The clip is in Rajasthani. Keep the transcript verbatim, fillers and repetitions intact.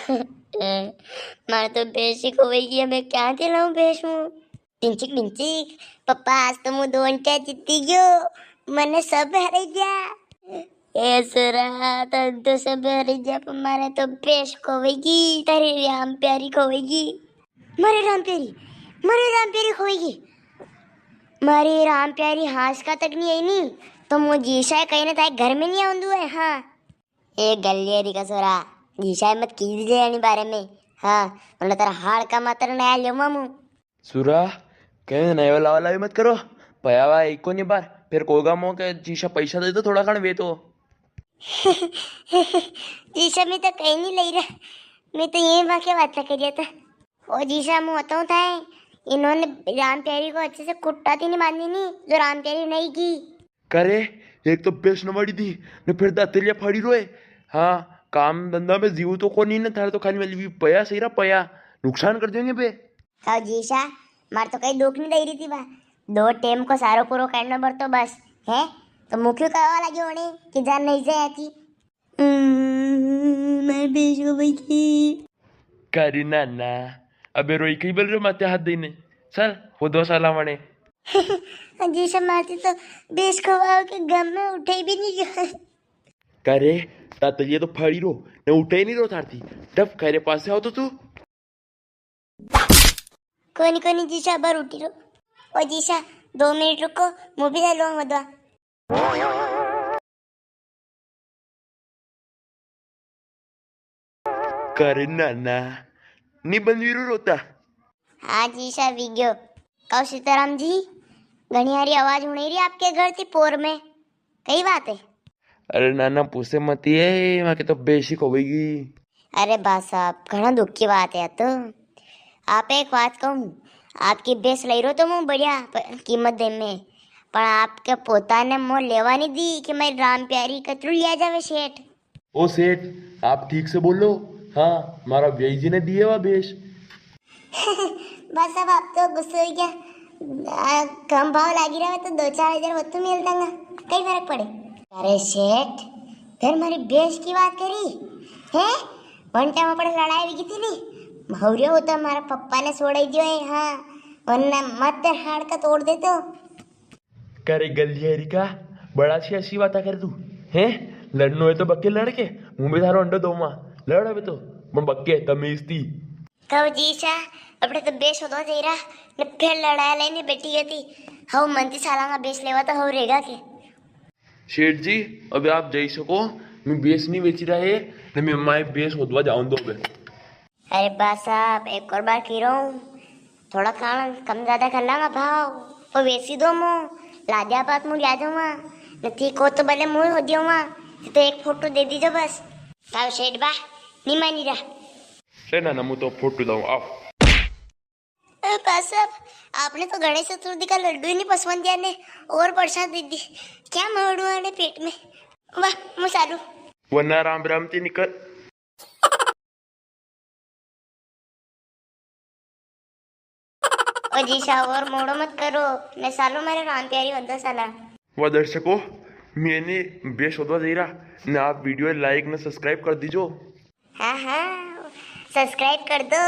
मारे तो भैंस ही खोवेगी, मैं क्या दिलाऊं भैंस हूँ? डिंचिक डिंचिक, पप्पा आज तो मु दो अंटिया जीती गयो, मने सब हराई गया। ए सुरा, तन तो सब हराई गया, पर मारे तो भैंस खोवेगी, तारी राम प्यारी खोवेगी। मारे राम प्यारी, मारे राम प्यारी खोवेगी। मारी राम प्यारी हांस का तक नी आई नी, तो मु जीसा है कहीं ना तारे घर में नी आऊं दूं है, हाँ। ए गलियेरी का सोरा, जीसा मत की दीजे यानी बारे में। हाँ, मतलब तारा हाड़ का मात्र नया लियो मामू। सुरा, कहीं नया लावा लावी मत करो। पया वा एक को नी बार, फिर कोगा मो के जीसा पैसा दे दो थोड़ा कण वे तो। जीसा मैं तो कहीं नी ले रहा, मैं तो ये वाक्य बात कर रहा था। ओ जीसा, मु बताऊं था, इन्होंने राम प्यारी को अच्छे से कुट्टा थी नी बांधी नी, जो राम प्यारी नी की। करे, एक तो बेस नवाड़ी दी, ने फिर दातरिया फाड़ी रोए। हाँ, काम धंधा में जीव तो कोनी ने, थारे तो खाली वाली भी पया सही रहा, पया नुकसान कर देंगे बे। खाओ जीसा, मार तो कई दुख नी दे रही थी बा, दो टेम को सारो पूरो करना पड़तो बस, है? तो मुख्य कहवा लगे होने कि जान नहीं जाए थी। हम्म, मैं बेस हो गई थी। करी नाना, अबे रोई कई बोल रहे माते हाथ देने। चल, वो दो साला वने। जीसा मारती तो बेस खवाओ के गम में उठे भी नहीं गयो। करे, तातलिया तो फाड़ी रो, ने उठे नहीं रो थारती। टफ करे पासे आओ तो तू। कोनी, कोनी जीसा, अबार उठी रो। ओ जीसा, दो मिनट रुको, मु भी चालू हूँ वदवा। करे नाना, नी बंद वीरू रोता। हाँ जीसा, वी गयो। कहो सीताराम जी, घणी हारी आवाज हुणी री आपके घर थी पोर में। कई बात है? अरे नाना, पूछे मती है, वहाँ के तो बेसी खोवेगी। अरे बा साहब, घणा दुख की बात है तो। आप एक बात कहूँ, आपकी बेस लई रो तो मु बढ़िया प-, कीमत दे में, पण आपके पोता ने मो लेवा नी दी कि मारी राम प्यारी कतरू लिया जावे सेठ। ओ सेठ, आप ठीक से बोलो। हाँ, मारा ब्याई जी ने दिए वा बेस। बस अब आप तो गुस्से हो गया। आ, कम भाव लागी रहे तो दो चार हजार वत्तु मेल दांगा, कई फर्क पड़े। अरे सेठ, फिर मारी बेस की बात करी, हैं? वन टाइम अपने लड़ाई भी की थी नी, भौरिया होता मारा पप्पा ने छोड़ाई दियो है, हाँ, वरना मत हाड़ का तोड़ देतो। करे गलियारी का, बड़ा सी ऐसी बात करे तू, हैं? लड़नो है तो बक्के लड़ के, मु भी थारो अंडो दोमा, लड़ अबे तो, पण बक्के तमीज थी। कहो जीसा, अपने तो बेस होदवा जई रा, ने फेर लड़ाया लेने बैठी गई थी। हव मंती साला का बेस लेवा तो हव रेगा के? सेठ जी, अबे आप जई सको, मैं बेस नी बेची रहा है, ने मैं माय बेस होदवा जाऊं दो अबे। अरे बा साहब, एक और बार कई रो हूँ, थोड़ा खान कम ज्यादा कर लांगा भाव, वो बेसी दो मो, लाद्या बात मु लिया जाऊंगा, नथी को तो भले मु हो दियोगा, तो एक फोटो दे दीजो बस। ताव सेठ बा, नी मानी रहा। रे ना, ना, मु तो फोटो दाऊं, आओ। ए बा साहब, आपने तो गणेश चतुर्थी का लड्डू ही नी पसंद दिया ने, और प्रसाद दे दी। क्या मरोड़ू आने पेट में। वाह, मु सालू। वरना राम राम ती निकल। ओ जीसा, और मोड़ो मत करो, ने सालो मारे राम प्यारी वंदा साला। वाह दर्शकों, मैंने बेस होदवा जई रा, ने आप वीडियो like ने subscribe कर दीजो। हाँ, हाँ, subscribe कर दो।